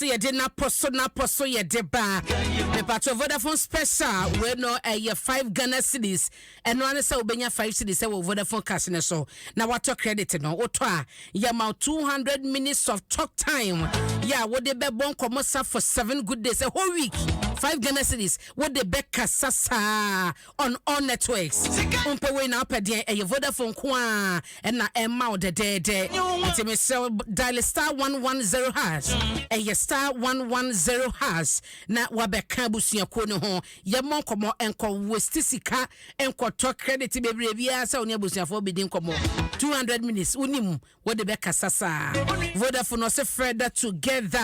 sɛ yɛde napɔ so napɔ so yɛde ba. Mepatɔ Vodafone special wei no ɛyɛ 5 Ghana cedis. Ɛno ane sɛ wobɛnya 5 cedis ɛwɔ Vodafone Cash ne so na watɔ credit no. Wotɔ a, yɛma 200 minutes of talk time yɛ a wode bɛbɔ nkɔmmɔ sa for 7 good days, a whole week. 5 Ghana cedis wode bɛkasa saa on all networks. Wompɛ wei na wopɛ deɛ? Ɛyɛ Vodafone ko a ɛna ɛma wo dɛdɛɛdɛ. Nti mesrɛ, dial *110#. Ɛyɛ *110# na wabɛka abusuakuo no ho. Yɛmmɔ nkɔmmɔ, ɛnkɔ waste sika nkɔtɔ credit bebree biara sɛ wo ne abusuafoɔ bɛdi nkɔmmɔ. 200 minutes wonim wode bɛkasa saa. Vodafone ɔsɛ further together.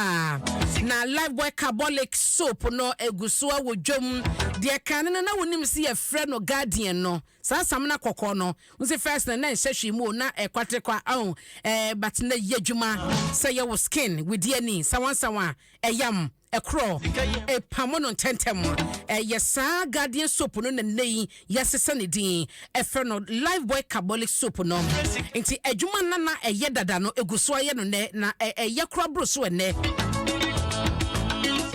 Na Lifebuoy Carbolic Soap no egu so a wɔ dwom. Deɛ kan no na wonim sɛ yɛfrɛ no Guardian no, saa samina kɔkɔɔ no n sɛ first no na nhyɛ hwee mu o, na ɛkwate kwa ɔn ɛɛ, but na yɛ adwuma sɛ yɛwɔ skin widi ani sawansawa, ɛyam, ɛkorɔ, ɛpamo no ntɛntɛm. Ɛyɛ saa Guardian soap no na nne yi yɛsesa ne din ɛfrɛ no Lifebuoy Carbolic Soap no. Nti adwuma nana ɛyɛ dada no egu so ayɛ no nɛ na ɛyɛ kora boro so. Ɛnɛ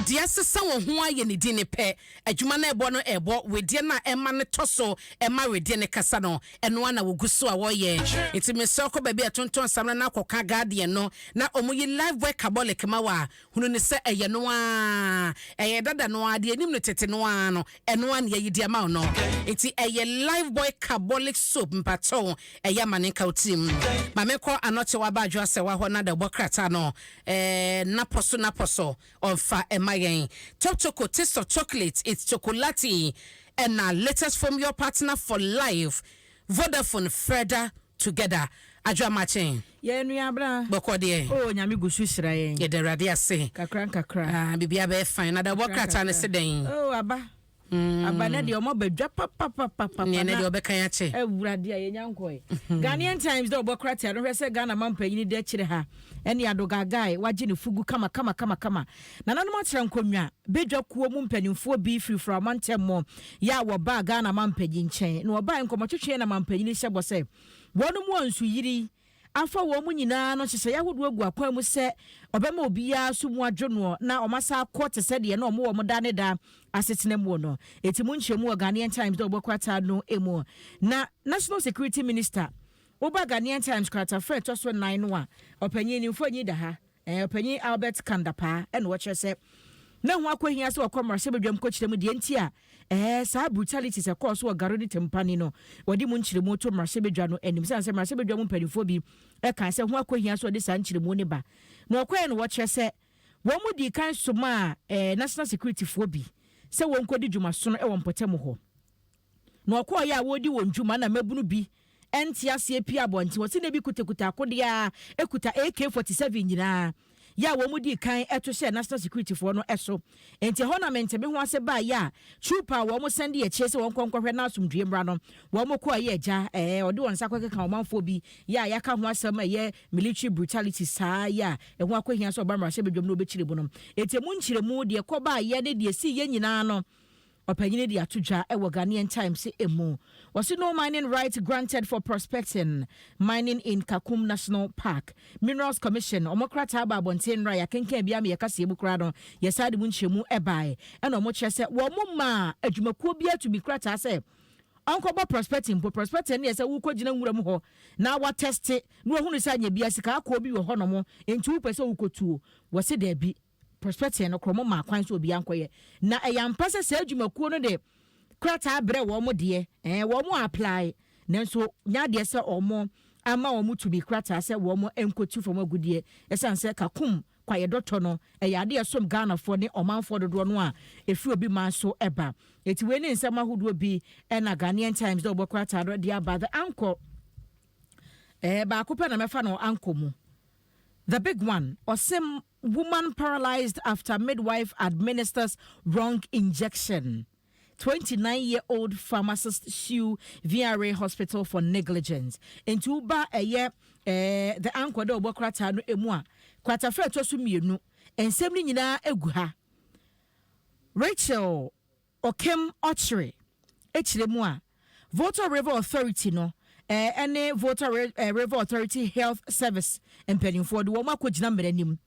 deɛ sesa wɔn ho ayɛ ne din ne pɛ adwuma no ɛbɔ no, ɛbɔ wedeɛ no a ɛma no tɔ so, ɛma wedeɛ no kasa no, ɛno ana wɔgu so a wɔyɛ. Nti mesɛ kɔ baabi a ɛtontɔn samina no akɔka Guardian no na ɔmo yi Lifebuoy Carbolic ma wɔ a, hunu ne sɛ ɛyɛ no a ɛyɛ dada no a deɛ anim no tete no a no, ɛno a ne yɛyi di ama wo no. Nti ɛyɛ Lifebuoy Carbolic Soap. Mpakyɛw, ɛyɛ ama ne nka wo tirim. Maame kɔ anɔkye waba adwo asɛ wahɔ na da bɔ krataa no napɔ so napɔ so ɔmfa ɛma yɛn. Top Choco, taste of chocolate, it's chocolate. Ɛna latest from your partner for life, Vodafone, further together. Adwo amakyen. Yɛn nuabra. Bɔkɔ deɛ? O, Nyame gu so hyira yɛn. Yɛda Awurade ase. Kakra nkakra. Ah, biribia bɛyɛ fine. Na da bɔ krataa no se dɛn? O, aba aba na deɛ ɔmo abadwa papapapapa. Nea ne deɛ ɔbɛka yɛ akyɛ. Awurade a yɛnya nkɔɛ. Ghanaian Times dɛ ɔbɔ krataa no hwɛ sɛ Ghana ma mpanyini de akyire ha ɛne Adogagae wagye ne fugu kama kama kama kama. Nananom atena nkonnwa bedwa kuo mu mpanimfoɔ bi firifiri amantam mu yɛ a wɔbaa Ghana ma mpanyin nkyɛn na wɔbaa nkɔmmɔtwetwe na ma mpanyin hyɛ bɔ sɛ wɔn mu ansuyiri afa wɔn mu nyinaa no, nhyehyɛeɛ ahodoɔ agu akwan mu sɛ ɔbɛma obiara so mu adwo noɔ na ɔma sa akɔ te sɛ deɛ na ɔmo wɔ mo da ne da asetena mu no. Eti mu nkyɛn mu wɔ Ghanaian Times dɛ ɔbɔ krataa no mu. Na National Security Minister, woba Ghanaian Times kratafo ɛtɔ so nan no a, ɔpanyin ne mfonyin da ha. Ɔpanyin Albert Kandapaa ɛna wɔkyerɛ sɛ na ho akɔhia sɛ wɔkɔ mmarahyɛbadwam kɔkyerɛ mu deɛ nti a saa brutalities ɛkɔɔ so wɔ Garo ne Tempane no. Wɔde mu nkyerɛmu to mmarahyɛbadwa no anim sɛ mmarahyɛbadwa mu mpanimfoɔ bi ɛka sɛ ho akɔhia sɛ wɔde saa nkyerɛmu ne ba. Na ɔkɔɛ no, wɔkyerɛ sɛ wɔn mu di kan soma a national security foɔ bi sɛ wɔn nkɔdi dwumaso no ɛwɔ mpɔtam hɔ. Na ɔkɔɔ yɛ a wɔredi wɔn dwuma na mmabunu bi ɛnte aseɛ pii abɔnten. Wɔsi na bi kutakuta akodeɛ a ekuta AK-47 nyinaa yɛ a wɔn mu di kan ɛto hyɛ national security foɔ no ɛso. Nti ɛhɔ na mɛntɛmɛ ho ase baa yɛ a trooper a wɔn sɛn de akyire sɛ wɔn nkɔ nkɔhwɛ n'asomdue mmra no, wɔn kɔ ɛyɛ agya ɔde wɔn nsa kɔkeka ɔmanfoɔ bi yɛ a yɛaka ho asɛm. Ɛyɛ military brutality saa yɛ a ɛho akɔhia sɛ ɔba mmarahyɛ badwam na ɔbɛkyerɛ mu no. Eti emu nkyerɛmu deɛ kɔbaa yɛ ne deɛ si yɛ nyinaa no, ɔpanyin de ato dwa ɛwɔ Ghanaian Times emu. Wɔsi no mining right granted for prospecting mining in Kakum National Park. Minerals Commission ɔmo krataa ba abɔnten nnora, yɛakenkan bi ama yɛkaseɛ mu koraa no, yɛsaa de mu nkyerɛmu ɛbae. Ɛna ɔmo kyerɛ sɛ wɔn mo maa adwumakuo bi atumi krataa sɛ ɔnkɔbɔ prospecting mpo. Prospecting ne yɛ sɛ wokɔ gyina nwura mu hɔ na watɛste na wahunu sɛ anya bia sika akɔɔ bi wɔ hɔnom, nti wopɛ sɛ wokɔtuo. Wɔsi daabi, prospecting no korɔ mo maa kwan sɛ obi ankɔyɛ. Na ɛyɛ ampa sɛ saa adwumakuo no de krataa brɛ wɔn mo deɛ, wɔn mo apply, nanso nyadeɛ sɛ wɔn ama wɔn tumi krataa sɛ wɔn nkɔtu fam agudeɛ, ɛsiane sɛ Kakum kwaeɛ dɔtɔ no ɛyɛ adeɛ som Ghanafoɔ ne ɔmanfoɔ dodoɔ no a ɛfiri obi man so ɛba. Eti wei ne nsɛm ahodoɔ bi ɛna Ghanaian Times dɛ ɔbɔ krataa no de aba. The Anchor, baako pɛ na mɛfa no Anchor mu. The big one, ɔsɛm "Woman paralyzed after midwife administers wrong injection. 29-year-old pharmacist sue VRA hospital for negligence." Nti woba ɛyɛ The Anchor dɛ ɔbɔ krataa no emu a, kratafra ɛtɔ so mmienu, nsɛm no nyinaa egu ha. Rachel Okem Ɔkyere ekyirɛ mu a Volta River Authority no ɛne Volta River Authority Health Service mpanimfoɔ de wɔn akɔgyina mmerɛ anim.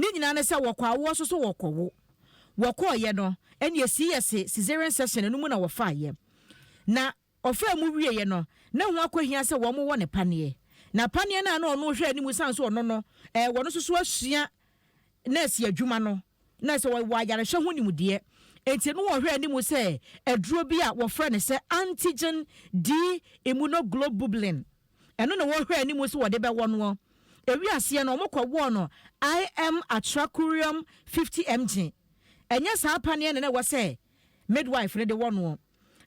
Ne nyinaa ne sɛ wɔkɔ awoɔ so so wɔkɔwo. Wɔkɔɔyɛ no, ɛne CS cesarean section no mu na wɔfaeɛ. Na ɔfaa mu wieɛ no, na ho akɔhia sɛ wɔn wɔ ne paneɛ. Na paneɛ no a na ɔno hwɛ anim san so ɔno no, wɔno nso so asua nurse adwuma no, na sɛ wɔwɔ ayarehwɛ ho nimdeɛ. Enti no wɔhwɛ anim sɛ aduro bi a wɔfrɛ no sɛ antigen D immunoglobulin, ɛno na wɔhwɛ anim sɛ wɔde bɛwɔ noɔ. Ewi aseɛ no, wɔn kɔwɔɔ no IM atracurium 50 mg. Ɛnyɛ saa paneɛ no na ɛwɔ sɛ midwife no de wɔ noɔ.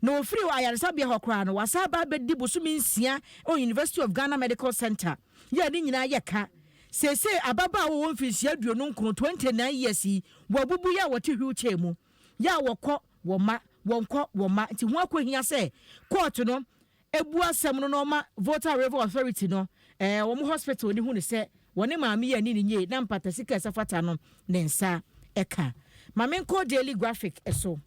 Na ofiri ayaresabea hɔ koraa no, wasa aba abɛdi bosome 6 wɔ University of Ghana Medical Center. Yɛ ne nyinaa yɛ ka. Seesei ababaawa wɔ mfinhyia 29, 29 years yi, wɔabubu yɛ a wɔte wheelchair mu. Yɛ a wɔkɔ wɔ ma, wɔnkɔ wɔ ma. Nti ho akɔhia sɛ court no ebu asɛm no na ɔma Volta River Authority no wɔn hospital ne hu ne sɛ wɔne maame yi ani ne nye na mpata sika ɛsɛ fata no ne nsa ɛka. Maame nkɔ Daily Graphic so.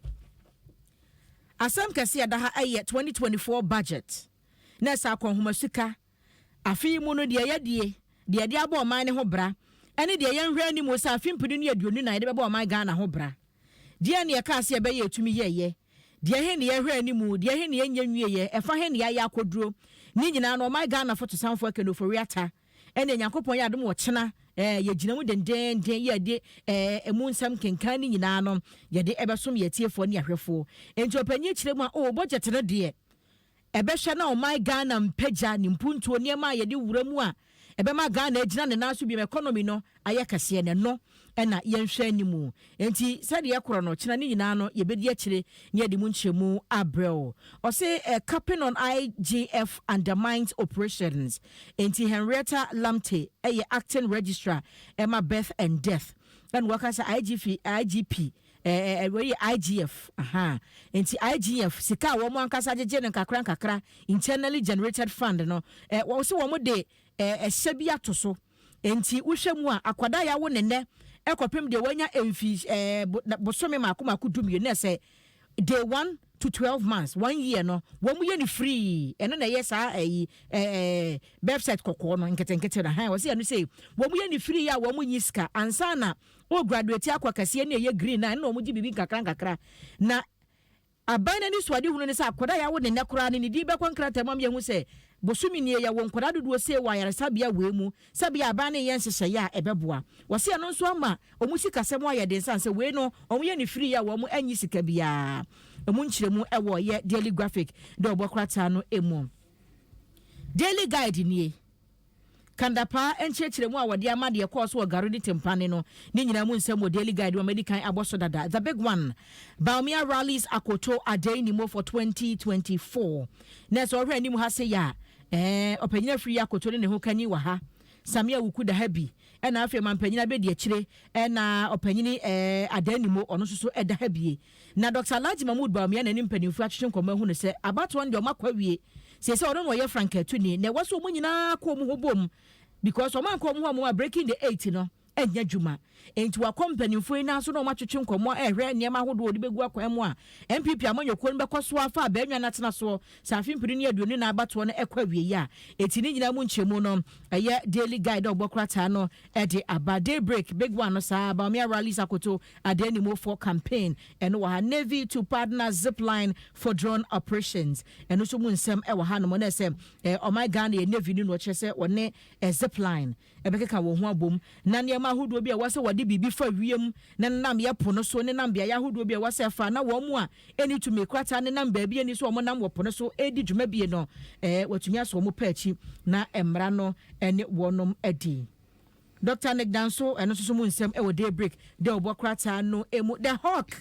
Asɛm kɛse a ɛda ha ɛyɛ 2024 budget na ɛsɛ akɔnhoma sika afe mu no, deɛ yɛdie, deɛ yɛde abɔ ɔman ne ho bra, ɛne deɛ yɛnhwɛ anim sɛ afe 2024 yɛde bɛbɔ ɔman Ghana ho bra. Deɛ ne yɛka ase yɛbɛyɛ etumi yɛyɛ, deɛ he ne yɛhwɛ anim, deɛ he ne yɛnyɛ nwieɛ, ɛfa he ne yɛayɛ akɔduro ne nyinaa no, ɔman Ghana fotosanfoɔ Ken Ofori-Atta ɛne Nyankopɔn yɛ adom wɔkyena yɛgyina mu dendenden, yɛde ɛmu nsɛm kenkan ne nyinaa no yɛde ɛbɛsom yɛ tiefoɔ ne ahwɛfoɔ. Nti ɔpanyin kyerɛ mu a, o budget no deɛ ɛbɛhwɛ na ɔman Ghana mpagya ne mpuntuo, nneɛma a yɛde wura mu a ɛbɛma Ghana agyina ne nan so bi, economy no ayɛ kɛseɛ ne no ɛna yɛnhwɛ anim. Nti sɛdeɛ ɛkorɔ no, kyena ne nyinaa no yɛbɛdi akyire ne yɛde mu nkyerɛmu abrɛw. Ɔse capping on IGF undermines operations. Nti Henrietta Lamte ɛyɛ acting registrar ɛma birth and death, ɛna wɔka sɛ IGP IGP ɛɛ IGF aha. Nti IGF sika a wɔn ankasa gyegye no nkakra nkakra, internally generated fund no, wɔn sɛ wɔn de ɛhyɛ bi ato so. Nti wohwɛ mu a, akwadaa yɛ awo ne nnɛ ɛkɔpem deɛ wanya mfi bosome mako mako 12, na ɛsɛ day 1 to 12 months, one year no, wɔn yɛ no free. Ɛno na ɛyɛ saa ɛyi birth cert kɔkɔɔ no nketenkete na han wɔsi ɛno sɛ wɔn yɛ no free a wɔn nyi sika ansa na o graduate akɔ kɛseɛ ne ɛyɛ green na ɛno na wɔn gye biribi nkakra nkakra. Na aban n'ani so ade hunu ne sɛ akwadaa yɛ awo ne nnɛ koraa ne ne din bɛkɔ nkrataa mu am yɛn ho sɛ bosomi nie yɛwɔ nkwadaa dodoɔ sie wɔ ayaresabea wei mu, sɛbea aban ne yɛ nhyehyɛeɛ a ɛbɛboa. Wɔsi ɛno nso ama ɔmo sikasɛm ayɛ den san sɛ wei no ɔmo yɛ ne firi a wɔn anyi sika biara. Ɔmo nkyerɛmu ɛwɔ yɛ Daily Graphic de ɔbɔ krataa no emu. Daily Guide nie, Kandapa nkyerɛkyerɛ mu a wɔde ama deɛ kɔɔ so wɔ Garo ne Tempane no ne nyinaa mu nsɛm wɔ Daily Guide wɔn adi kan abɔ so dada. The big one, Bawumia rallies Akoto Addai-Nimoh for 2024. Na sɛ ɔhwɛ anim ha se yɛ a, ɔpanyin afiri Akoto ne ne ho kanyi wɔ ha, Samia Wuku da ha bi, ɛna afei mampanyin abɛdi akyire, ɛna ɔpanyin Addai-Nimoh ɔno nso so ɛda ha bie. Na Dr Alhaji Mahmood Bawumia n'anim mpanimfoɔ atwetwe nkɔmɔ ahu no sɛ abatoɔ no deɛ ɔmo akɔ awie sɛ ɔno na ɔyɛ frankatuni na ɛwɔ so ɔmo nyinaa kɔ ɔmo ho bom, because ɔmo ankɔ ɔmo ho ɔmo a, breaking the eight no ɛnyɛ adwuma. Nti wakɔ mpanimfoɔ yi nan so na ɔmo atwetwe nkɔmɔ, ɛhwɛ nneɛma ahodoɔ ɔde bɛgu akwan mu a NPP amanyɔkuo no bɛkɔ so afa abɛnwa no atena soɔ sɛ afe 2024 abatoɔ no ɛkɔ awie yi a. Eti ne nyinaa mu nkyɛmu no ɛyɛ Daily Guide a ɔbɔ krataa no ɛde aba. Daybreak big one no saa, Bawumia rallies Akoto Addai-Nimoh for campaign, ɛno wɔ ha. Navy to partner Zipline for drone operations, ɛno nso mu nsɛm ɛwɔ ha nom. Na ɛsɛ ɔman Ghana yɛ Navy no na ɔkyerɛ sɛ wɔne Zipline ɛbɛkeka wɔn ho abom na nneɛma ahodoɔ bi a wɔsɛ wɔde biribi fa wiem na nenam yɛ po no so, nenam beaeɛ ahodoɔ bi a wɔsɛ fa na wɔn mu a ɛni tumi krataa nenam baabi ani so wɔn nam wɔ po no so ɛredi dwuma bie no, wɔatumi asɔ wɔn pɛ akyi na mmara no ɛne wɔnom adi. Dr Nick Danso, ɛno nso so mu nsɛm ɛwɔ Daybreak de ɔbɔ krataa no emu. The Hawk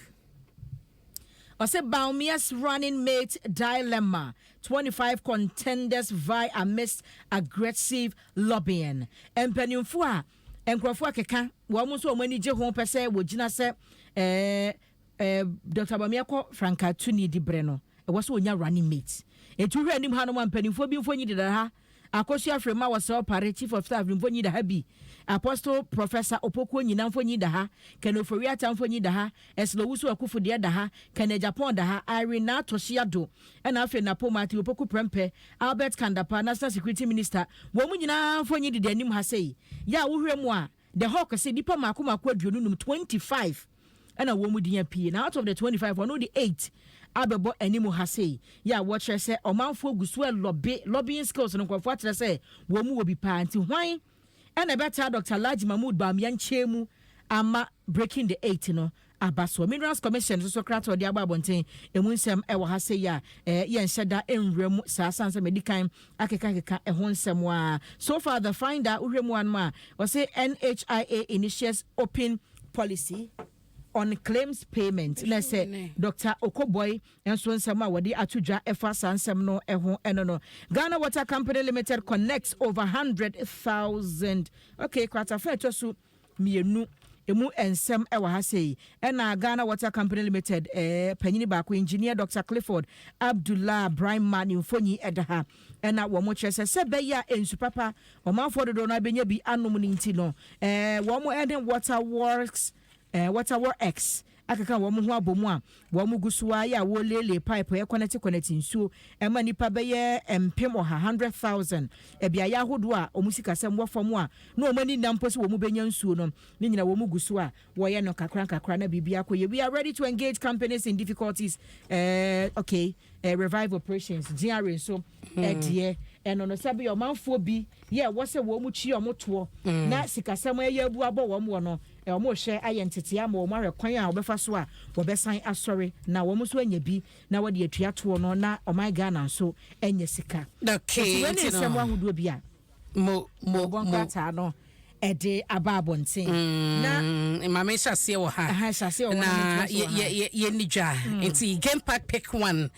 ɔsɛ Bawumia's running mate dilemma, 25 contenders vie amidst aggressive lobbying. Mpanimfoɔ a nkurɔfoɔ akeka wɔn nso wɔn ani gye ho pɛ sɛ wɔgyina sɛ ɛɛ ɛɛ Dr Bawumia kɔ frankatuni di brɛ no, ɛwɔ sɛ wɔnya running mate. Etu hwɛ anim hanom a, mpanimfoɔ bi mfonyi deda ha. Akosua Frema Osei Opare, chief of staff, mfonyi da ha bi. Apostle Professor Opokuo nyina mfonyi da ha. Ken Ofori-Atta mfonyi da ha. Ursula Owusu Akufo deɛ da ha. Ken Agyapong da ha. Irene Naa Torshie Addo, ɛna afei Napo Matthew Opoku Prempeh, Albert Kandapa, national security minister, wɔn mu nyinaa mfonyi deda anim ha sei. Yɛ a wohwɛ mu a, The Hawk sɛ nipa mako mako 25, 25 ɛna wɔn mu din apue, na out of the 25, ɔno de eight abɛbɔ anim ha sei yɛ a wɔkyerɛ sɛ ɔmanfoɔ gu so lobby. Lobbying skills no, nkurɔfoɔ akyerɛ sɛ wɔn mu wɔ bi paa, nti hwan ɛna ɛbɛtaa Dr Alhaji Mahmood Bawumia nkyɛn mu ama Breaking the Eight no aba so. Minerals Commission nso so krataa ɔde aba abɔnten, emu nsɛm ɛwɔ ha sei a yɛnhyɛ da nwura mu saa, san sɛ mɛdi kan akekakeka ɛho nsɛm a. So far, the Finder, wohwɛ mu anom a, wɔsɛ NHIA initiates open policy on claims payment, na sɛ Dr Okoe Boye nso nsɛm a wɔde ato dwa ɛfa saa nsɛm no ɛho ɛno no. Ghana Water Company Limited connects over 100,000. Okay, kratafa ɛtɔ so mmienu, emu nsɛm ɛwɔ ha sei. Ɛna Ghana Water Company Limited panyini baako, Engineer Dr Clifford Abdullah Brahma, ne mfonyi ɛda ha. Ɛna wɔn kyerɛ sɛ bɛyɛ a nsu papa ɔmanfoɔ dodoɔ no abɛnya bi anom no nti no, wɔn ɛne Water Works, Water Works akeka wɔn ho abɔ mu a wɔn gu so ayɛ a wɔrelele pipe ɛ connect connect nsuo ɛma nipa bɛyɛ 100,000, 100,000, ɛbeayɛ ahodoɔ a wɔn sikasɛm wɔ fam a na wɔn ani nam mpo sɛ wɔn bɛnya nsuo no ne nyina. Wɔn gu so a wɔyɛ no kakra nkakra na biribi akɔ yɛ. We are ready to engage companies in difficulties. Okay, revive operations. GRA nso ɛdeɛ ɛno no sɛbi ɔmanfoɔ bi yɛ ɛwɔ sɛ wɔn mu kyi wɔn toɔ na sikasɛm ɛyɛ abu abɔ wɔn wɔ no, wɔn rehwɛ ayɛ ntete ama wɔn ahwɛ kwan a wɔbɛfa so a wɔbɛsan asɔre na wɔn nso anya bi na wɔde atua toɔ no na ɔman Ghana nso anya sika. Okay. Nti wɔn ne nsɛm ahodoɔ bi a mo mo wɔbɔ mo nkrataa no ɛde aba abɔnten na Maame, hyɛ aseɛ wɔ ha. Aha, hyɛ aseɛ wɔ ha, na na mentoa so wɔ ha. Yɛni dwa nti Game Park Pick One.